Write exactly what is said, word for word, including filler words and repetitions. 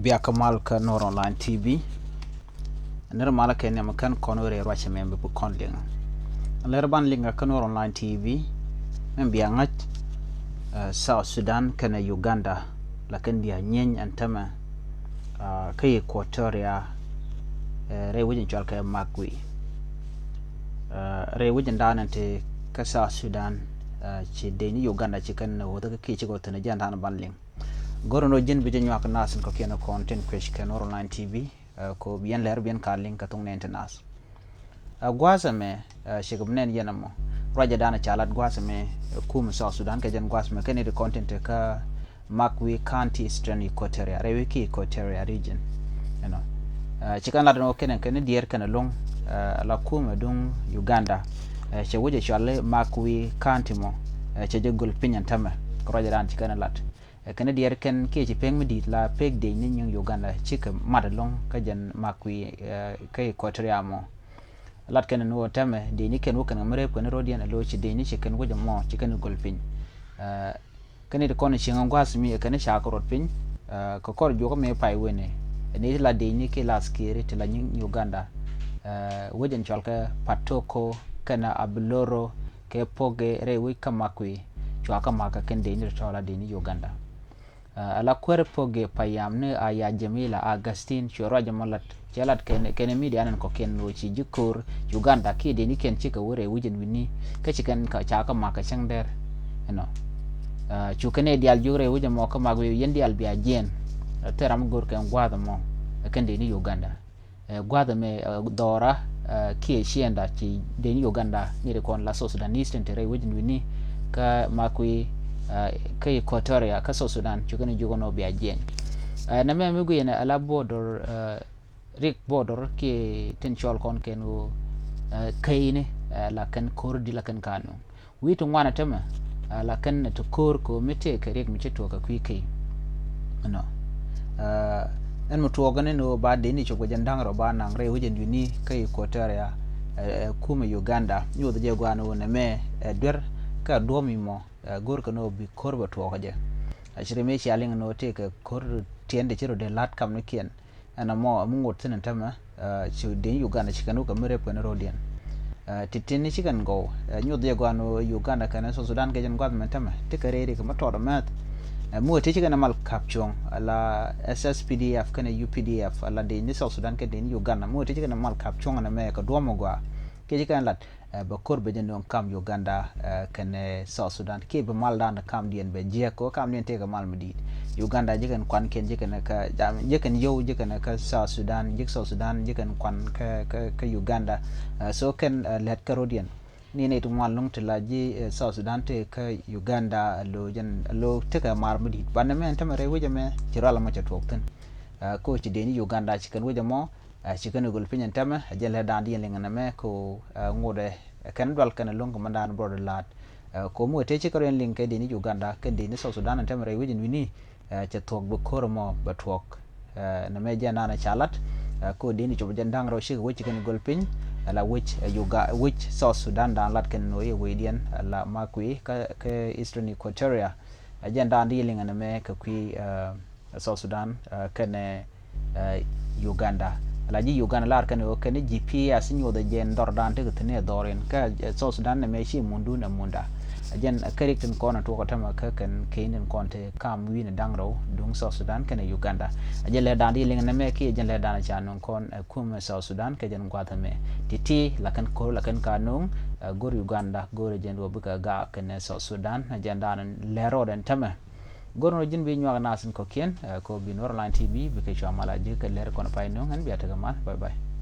Bia kä mal kä Nuer Online T V. Nir mal kä niam kɛn kɔn weri ruac mɛ bi kɔn liŋ. Lɛr ban liŋ kä Nuer Online T V. Mɛ bia ŋa̱c, eh, South Sudan kɛnɛ Uganda. Lakin bia nyieeny ɛn tämɛ, ah, kä Equatoria, eh, rɛy wec in cual kɛ Makui. Eh, rɛy wec in daanɛ ti kä South Sudan, eh, ci dee ni Uganda ci kɛn ni wuth kä kiɛ ci kɛ wuth ni jɛn daanɛ ban liŋ. Goro no jin bi jɛ nyuak nas in kɔkiɛn kɔn tin kuec kɛ Nuer Online T V, eh, ko bi yɛn lɛr bi yɛn ka liŋ kä thuŋ nɛn ti nas. Eh, gua̱a̱th ɛmɛ, eh, cik bi nɛn yɛn ɛmɔ. Ruacɛ dan ca lat gua̱a̱th ɛmɛ, eh, kum South Sudan kɛ jɛn gua̱a̱th ɛmɛ kɛn it kɔn tin te kä Makui County, Eastern Equatoria, rɛwi ki Equatoria region. You know. Eh, ci kɛn lat ɛn ɣöö kɛn, kɛn diɛɛr kɛn ɛlɔ̱ŋ, eh, la kum ɛduŋ Uganda. Eh, cɛ wec ɛ cual Makui County mɔ, eh, cɛ jɛ göl piny ɛn tämɛ. Kɛ ruacɛ dan ci kɛn lat. Eh, kɛn diɛɛr kɛn kiɛ ci pek mi di̱i̱t la pek dec ni nyiŋ Uganda cikɛ mat ɛlɔ̱ŋ kä jɛn Makui, eh, kä Equatoria mɔ. Lat kɛn ni wä tɛmɛ dec ni kɛn wä kɛn ŋa mi rep kɛn rot yɛn alo ci dec ni ci kɛn wä jɛ mɔ ci kɛn göl piny. Eh, kɛn it kɔn cieŋ gua̱a̱th mi kɛn ca kɛ rot piny. Eh, kɛ kɔr juɔk mi pay wen ni ti la dec ni ki la askeri ti la nyiŋ Uganda. Eh, wec ɛn cual kɛ Patoko kɛn Abiloro kɛ Poge rɛy wec kä Makui. Cua kä mak kɛ kɛn dec ni tɔ̱ la dec ni Uganda. Ah, ala kuäär Poge payam ni a ya Jamila Augustine cuɛ ruac ɛmɔ lat. Cɛ lat kɛn, kɛn media nɛn kɔkiɛn ɣöö ci ji̱ ko̱r Uganda kiɛ dee ni kɛn cikɛ wä rɛy wi̱c ɛn wi̱ni. Kä ci kɛn ca kä mak kɛ cäŋ dɛr. Ɛnɔ. Ah, cu kɛn ɛ diaal jiök rɛy wi̱c ɛmɔ kä mak wi̱i̱ yɛn diaal bia jiɛɛn. Ah, thil ram go̱r kɛn gua̱a̱th ɛmɔ. Ɛ kɛn dee ni Uganda. Eh, gua̱a̱th ɛmɛ, eh, dhɔra, eh, kiɛ ciɛnda ci dee ni Uganda ni ri kɔn la South Sudanese tin te rɛy wec ni wi̱ni kä Makui, eh, kä Equatoria kä South Sudan cu kɛn jiök ɛn ɣöö bia jiɛɛn. Eh, nɛmɛ mi guiɛn ala border, eh, rik border kiɛ tin cɔl kɔn kɛn ɣöö, eh, käyni, eh, la kɛn ko̱r di la kɛn kanu. Wi̱i̱ ti ŋuan ɛ tämɛ, ah, la kɛn ɛ ti ko̱o̱r ko̱o̱r mi tëë kɛ riɛk mi ci tuɔɔk kɛ kui̱ key. Ɛnɔ. Ah, ɛn mi tuɔɔk ni ni ɣöö ba dee ni cop kɛ jɛn da̱ŋ rɛw ba naŋ rɛy wec ɛn wi̱ni kä Equatoria, eh, eh, kumɛ Uganda. Nyoth jɛ guan ɣöö nɛmɛ, eh, duer kä duɔ̱ɔ̱m imɔ, eh, go̱r kɛ ni ɣöö bi ko̱o̱r bɛ tuɔɔk kɛ jɛ. Ah, ci ri mi cia liŋ ni ɣöö tëë kɛ ko̱o̱r tiɛn dee ci rɔ dee la̱t kam ni kiɛn. Ɛn ɛmɔ, ɛmɔ ŋot thi̱n ɛn tämɛ, eh, ci dee ni Uganda ci kɛn wä kɛ mi rep kɛn ro̱diɛn. Eh, ti̱ti̱ ni ci kɛn gɔw, eh, nyoth jɛ gɔaa ni Uganda kɛn South Sudan kɛ jɛn gua̱th mɛn tämɛ, ti kɛ rɛy rik mi tɔɔt ɛmɛth. Eh, mi wä ti ci kɛn mal kap cuɔ̱ŋ, ala S S P D F kɛn U P D F, ala dee ni South Sudan kɛn dee ni Uganda, mi wä ti ci kɛn mal kap cuɔ̱ŋ ɛn ɛmɛ kɛ duɔ̱ɔ̱m ɛ gɔaa. Kiɛ ci kɛn lat, eh, bɛ ko̱r bɛ jɛ nööŋ kam Uganda, eh, kɛnɛ South Sudan. Kiɛ bɛ mal dan kamdiɛn bɛ jiɛk kɛ kamdiɛn tëëkɛ mal mi di̱i̱t. Uganda ji̱ kɛn kuankiɛn ji̱ kɛn kä, jam, ji̱ kɛn yio̱w ji̱ kɛn kä South Sudan, ji̱ South Sudan ji̱ kɛn kuan kä, kä, kä Uganda. Eh, so kɛn, eh, lɛt kä ro̱diɛn. Ni nɛy ti ŋuan lo̱ŋ ti la ji̱, eh, South Sudan tëë kä Uganda, alo jɛn, alo tekɛ mar mi di̱i̱t. Banɛ mɛ ɛn tämɛ rɛy wec ɛmɛ ci rual ɛmɔ cɛ tuɔɔk thi̱n. Eh, ko ci dee ni Uganda ci kɛn wec ɛmɔ, ah, ci kɛn göl piny ɛn tämɛ, a jɛn lɛ da̱a̱n di yɛn liŋ ɛn ɛmɛ ko, ah, ŋotdɛ, eh, kɛn dual kɛn lo̱ŋ kɛ mɛn da̱a̱n bɔrɔ di la̱a̱t. Ah, ko mi wä tëë ci kɛ rɔ yɛn liŋ kɛ dee ni Uganda kɛn dee ni South Sudan ɛn tämɛ rɛy wec ɛn wi̱ni, ah, cɛ thuɔ̱k bi ko̱r ɛmɔ bɛ tuɔɔk. Ah, nɛmɛ jɛn da̱a̱n ca lat, ah, ko dee ni cop jɛn da̱ŋ rɛw cikɛ wec ci kɛn göl piny, ala wec, eh, Uga-, wec South Sudan da̱a̱n lat kɛn nɔ yɛ wecdiɛn, ala Makui kä, kä Eastern Equatoria. Ah, jɛn da̱a̱n di yɛn liŋ ɛn ɛmɛ kɛ kui̱, ah, South Sudan, ah, kɛnɛ, ah, Uganda. La ji̱ Uganda lar kɛn ɣöö kɛn G P S nyothɛ jɛ in dhɔr dan tekɛ thi̱n ɛ dhɔr in kä, eh, South Sudan nɛmɛ ci mundun ɛ munda. A jɛn, eh, kä rik tin kɔn a tuɔk a tämɛ kä kɛn keny tin kɔn te kam wi̱i̱n da̱ŋ rɛw duŋ South Sudan kɛnɛ Uganda. A jɛn lɛ dan di liŋ nɛmɛ kiɛ jɛn lɛ dan a ca nuŋ kɔn, eh, kumɛ South Sudan kɛ jɛn gua̱th ɛmɛ. Ti̱ti̱ la kɛn ko̱r la kɛn ka nuŋ, eh, go̱r Uganda go̱r jɛn wä bikɛ gaak kɛnɛ South Sudan. A jɛn dan lɛ rɔɔd ɛn tämɛ. Go̱r nɔ ji̱n bi nyuak nath in kɔ̱kiɛn, eh, kɛ ɣöö bi Nuer Online T V bikɛ cua mal a ji̱ kɛ lɛr kɔn pay nöŋ, ɛn bia tekɛ mal. Bye bye.